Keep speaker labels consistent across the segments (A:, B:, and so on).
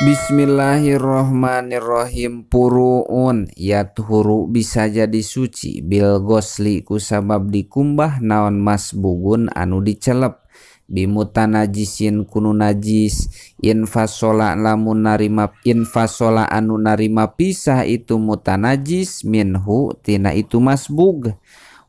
A: Bismillahirrohmanirrohim. Puruun yathuru bisa jadi suci bil gosli kusabab dikumbah naon masbugun anu dicelep bimutanajisin kunu najis infasola lamun narima infasola anu narima pisah itu mutanajis minhu tina itu masbug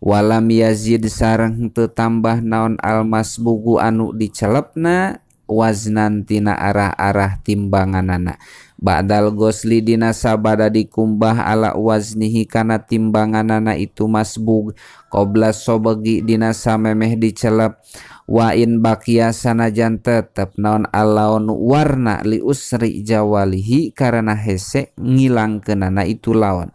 A: walam yazid sareng teu tambah naon al masbugu anu dicelepna waznan tina arah-arah timbanganana ba'dal gosli dina sabada dikumbah ala waznihi kana timbanganana itu masbug qobla sobegi dina samemeh dicelep wa in baqiya sanajan tetep naon alaun warna li usri jawalihi karena hese ngilangkeunana itu laon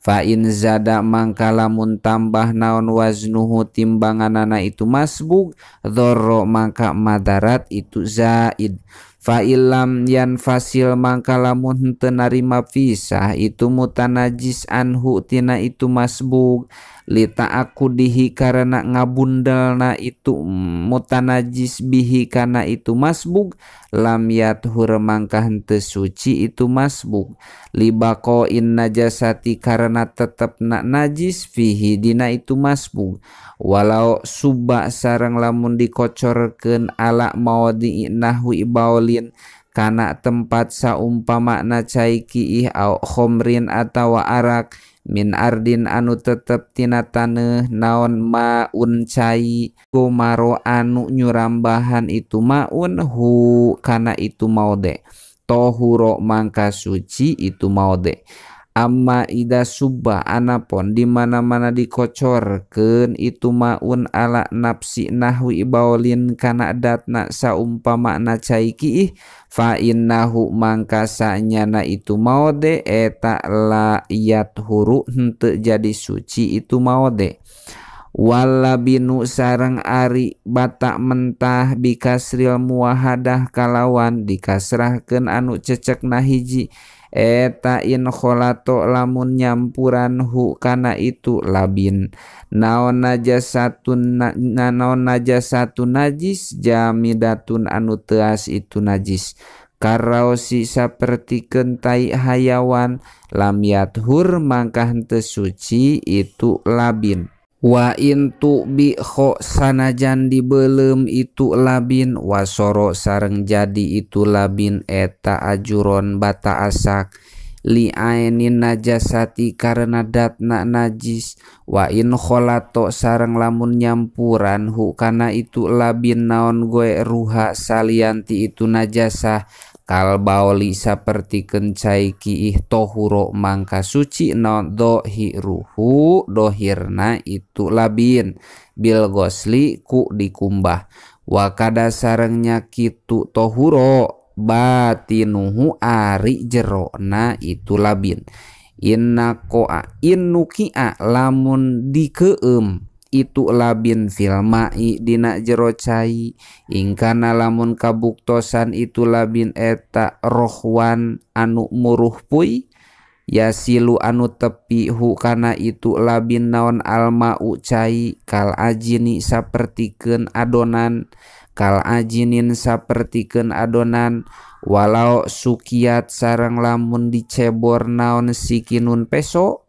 A: fa in zada mangka lamun tambah naon waznuhu timbanganana itu masbug dzarra mangka madarat itu zaid fa illam yanfasil mangka lamun henteu narima pisah itu mutanajis anhu tina itu masbug li ta'akudihi karena ngabundelna itu mutanajis bihi kana itu masbug lam yathur mangka henteu suci itu masbug libaqoin najasati karena tetepna najis fihi dina itu masbug walau subba sareng lamun dikocorkeun ala mawadhi nahwi baulin kana tempat saumpamana cai kiih au khomrin atawa arak min ardin anu tetep tina taneuh naon maun cai gomaro anu nyurambahan itu maun hu kana itu maude tohuro mangka suci itu maude amma ida subba anapon di mana-mana dikocorkeun itu maun ala nafsi nahwi baulin kana datna saumpamana cai kiih fa innahu mangka sanyana itu maude eta la yathuru henteu jadi suci itu maude walabinu sareng ari bata mentah bikasril muahadah kalawan dikasrahkeun anu cecekna hiji eta in kholato lamun nyampuran hu kana itu labin naon najasatun naon najasatun najis jamidatun anu teas itu najis karaosi sapertikeun tai hayawan lam yathur mangka henteu suci itu labin wa in tu bi kho sanajan dibelem itu labin wasoro sareng jadi itu labin eta ajuron bata asak li ainin najasati karena datna najis wa in kholato sareng lamun nyampuran hu kana itu labin naon goe ruha salianti itu najasah kal baoli sapertikeun cai kiih tohuro mangka suci naon dohiruhu dohirna itu labin bil gosli ku dikumbah wa kada sarengnya kitu tohuro batinuhu ari jerona itu labin inna koa innukia lamun dikeum itu labin fil ma'i dina jero cai ingkana lamun kabuktosan itu labin eta rohwan anu muruh puy yasilu anu tepi hu kana itu labin naon alma'u cai kal ajini sapertikeun adonan kal ajinin sapertikeun adonan walau sukiat sareng lamun dicebor naon sikinun peso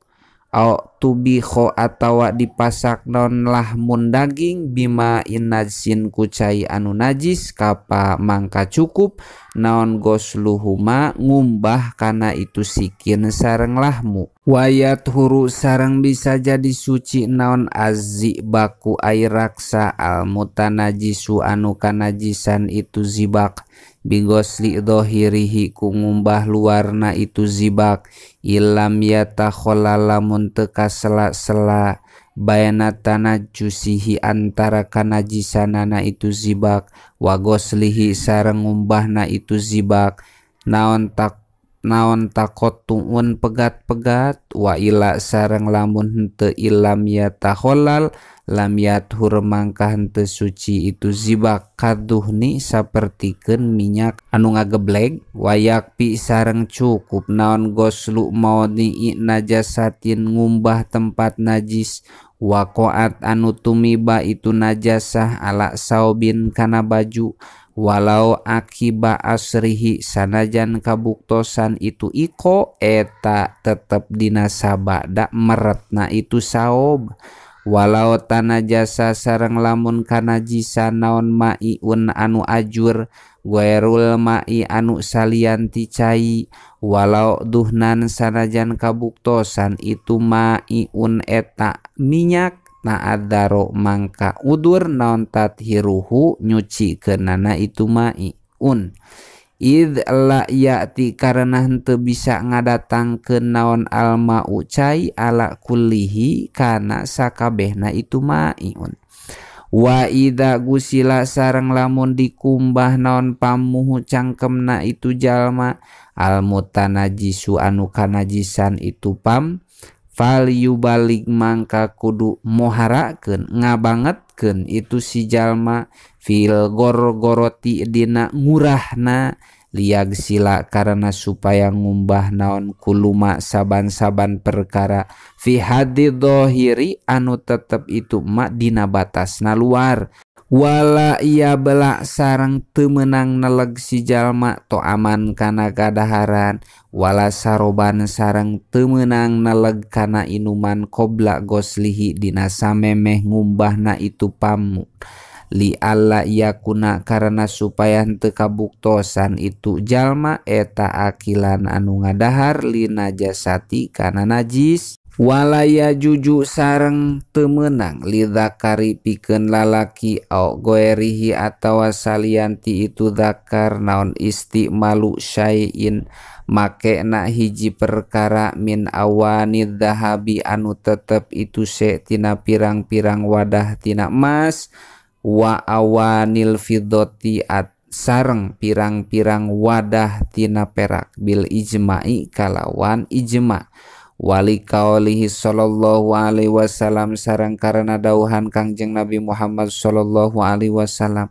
A: au tubiho atawa dipasak non lahmun daging bima inajsin kucai anu najis kapa mangka cukup naon gosluhuma ngumbah kana itu sikin sareng lahmu wayat huru sareng bisa jadi suci naon azzi baku air raksa al mutanajisu anu kanajisan itu zibak bigosli dohirihi ku ngumbah luarna itu zibak ilam yatakhola lamun teu kasela-sela bayana tanajusihi antara kanajisanana itu zibak wa goslihi sareng ngumbahna itu zibak naon tak naon takotuun pegat-pegat wa ila sareng lamun henteu ilam yatakholal lam yathur mangka henteu suci itu zibak kaduhni sapertikeun minyak anu ngagebleg wayak pi sareng cukup naon goslu maudhi najasatin ngumbah tempat najis waqaat anu tumiba itu najasah ala saubin kana baju Walau akiba asrihi sanajan kabuktosan itu iko eta tetep dina sabada meretna itu saob. Walau tanajasa sareng lamun kanajisan naon ma'iun anu ajur guerul ma'i anu salian ti cai. Walau duhnan sanajan kabuktosan itu ma'iun eta minyak ta'adzaro mangka udur naon tathiruhu nyuci kenana itu ma'iun. Id la ya'ti karena henteu bisa ngadatangkeun naon alma'u cai ala kullihi kana sakabehna itu ma'iun. Wa idza gusila sareng lamun dikumbah naon pamuhu cangkemna itu jalma almutanajisu anu kanajisan itu pam fal yubalik mangka kudu moharakeun ngabangetkeun itu si jalma fil gorgoroti dina ngurahna liag sila karena supaya ngumbah naon kuluma saban-saban perkara fi haddi dhohiri anu tetep itu ma dina batasna luar. Wala ia belak sareng teu meunang neleg si jalma toaman kana kadaharan wala saroban sareng teu meunang neleg kana inuman qobla goslihi dina samemeh ngumbahna itu pamu li alla yakuna karena supaya henteu kabuktosan itu jalma eta akilan anu ngadahar li najasati kana najis. Walaya juju sareng teu meunang li dzakari pikeun lalaki au goerihi atawa salianti itu dzakar naon istimalu syai'in makena hiji perkara min awanid dzahabi anu tetep itu se tina pirang-pirang wadah tina emas wa awanil fiddati at sareng pirang-pirang wadah tina perak bil ijma'i kalawan ijma'. Wali kaulihi sallallahu alaihi wasallam sareng karena dauhan Kangjeng Nabi Muhammad sallallahu alaihi wasallam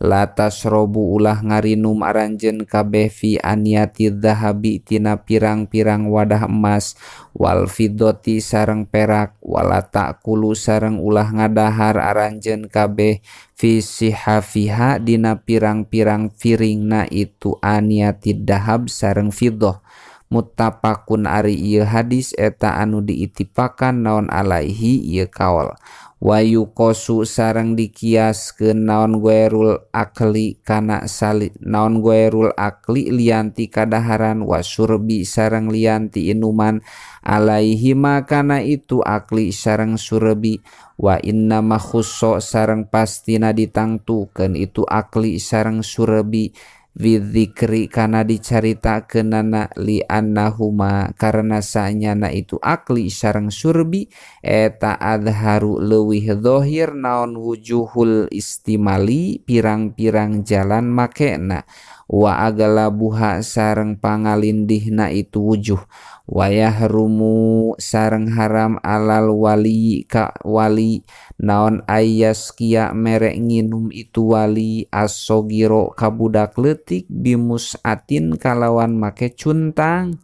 A: la tasrobu ulah ngarinum aranjeun kabeh fi aniyati dzahabi tina pirang-pirang wadah emas wal fiddati sareng perak wala ta'kulu sareng ulah ngadahar aranjeun kabeh fi sihafiha dina pirang-pirang piringna itu aniyati dahab sareng fiddah. Muttafaqun ari ieu hadis eta anu diitipakan naon alaihi ieu kaol. Wa yuqasu sareng dikiaskeun naon guerul akli kana sali naon guerul akli lianti kadaharan wa surbi sareng lianti inuman alaihi makana itu akli sareng surbi. Wa inna ma khusso sareng pastina ditangtukeun itu akli sareng surbi bidzikri kana dicaritakeunana li annahuma karena sanyana itu akli sareng surbi eta adharu leuwih zahir naon wujuhul istimali pirang-pirang jalan makena wa aglabuha sareng pangalindihna itu wujuh wa yahrumu sareng haram alal wali ka wali naon ayaskia merek nginum itu wali asogiro kabudak leutik bimusatin kalawan make cuntang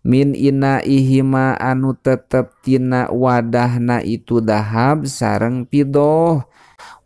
A: min ina ihima anu tetep tina wadahna itu dahab sareng pidoh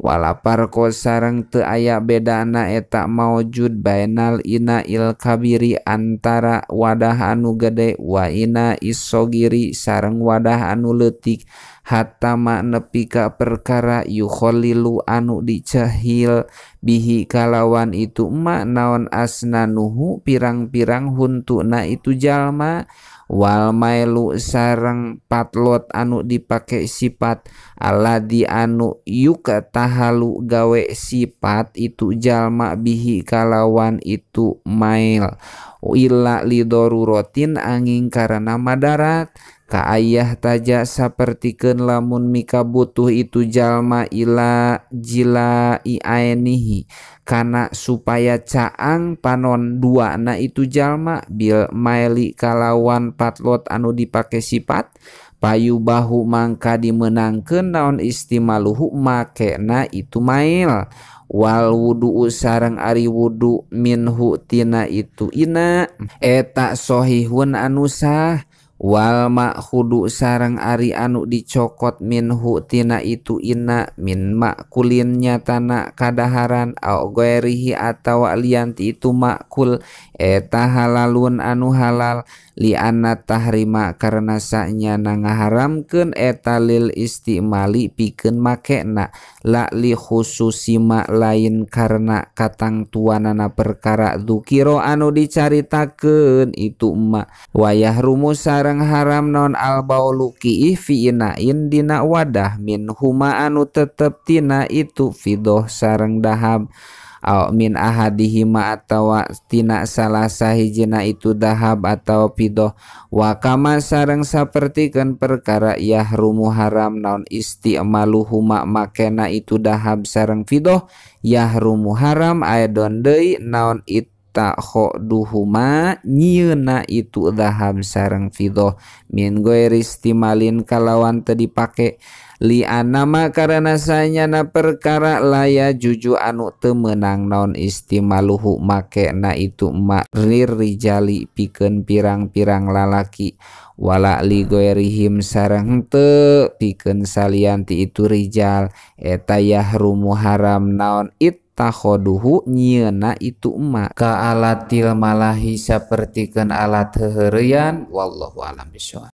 A: wala parko sareng teu aya bedana eta maujud bainal ina il kabiri antara wadah anu gede wa ina isogiri sareng wadah anu leutik hatta ma nepi ka perkara yukholilu anu dicehil bihi kalawan itu ma naon asnanuhu pirang-pirang huntuna itu jalma wal mailu sareng patlot anu dipake sifat aladi anu yuka tahalu gawe sifat itu jalma bihi kalawan itu mail illa lidoruratin angin karena madarat ka ayah taja sapertikeun lamun mika butuh itu jalma ila jila iainihi kana supaya caang panon dua na itu jalma bil maili kalawan patlot anu dipake sifat payu bahu mangka dimenangkeun naon istimaluhu makena itu mail wal wudu sareng ari wudu minhu tina itu ina eta sohihun anu sah. Wal ma'khudu sareng ari anu dicokot minhu tina itu inna min makulin nyatana kadaharan au ghairihi atawa lian ti itu makul eta halalun anu halal li anna tahrima karena sanyana ngaharamkeun eta lil istimali pikeun makena la li khususima lain karena katangtuanana perkara dzukira anu dicaritakeun itu ma wayah rumus sareng haram non al baulu ki fi inain dina wadah min huma anu tetep tina itu fidoh sareng dahab au min ahadihima atawa tina salah sahijina itu dahab atau fidoh wa kama sareng sapertikeun perkara yahrumu haram naon isti'maluhuma makena itu dahab sareng fidoh yahrumu haram aidon deui naon it takhoduhuma nyieuna itu dahab sareng fidoh min ghairi istimalin kalawan teu dipake li anama karena sanyana perkara laya juju anu teu meunang naon istimaluhu makena itu ma rijali pikeun pirang-pirang lalaki wala li ghairihim sareng teu pikeun salian ti itu rijal eta yahrumu haram naon it takhoduhu nyieuna itu emak ka alatil malahi sapertikeun alat heuheureyan wallahu alam bisawab.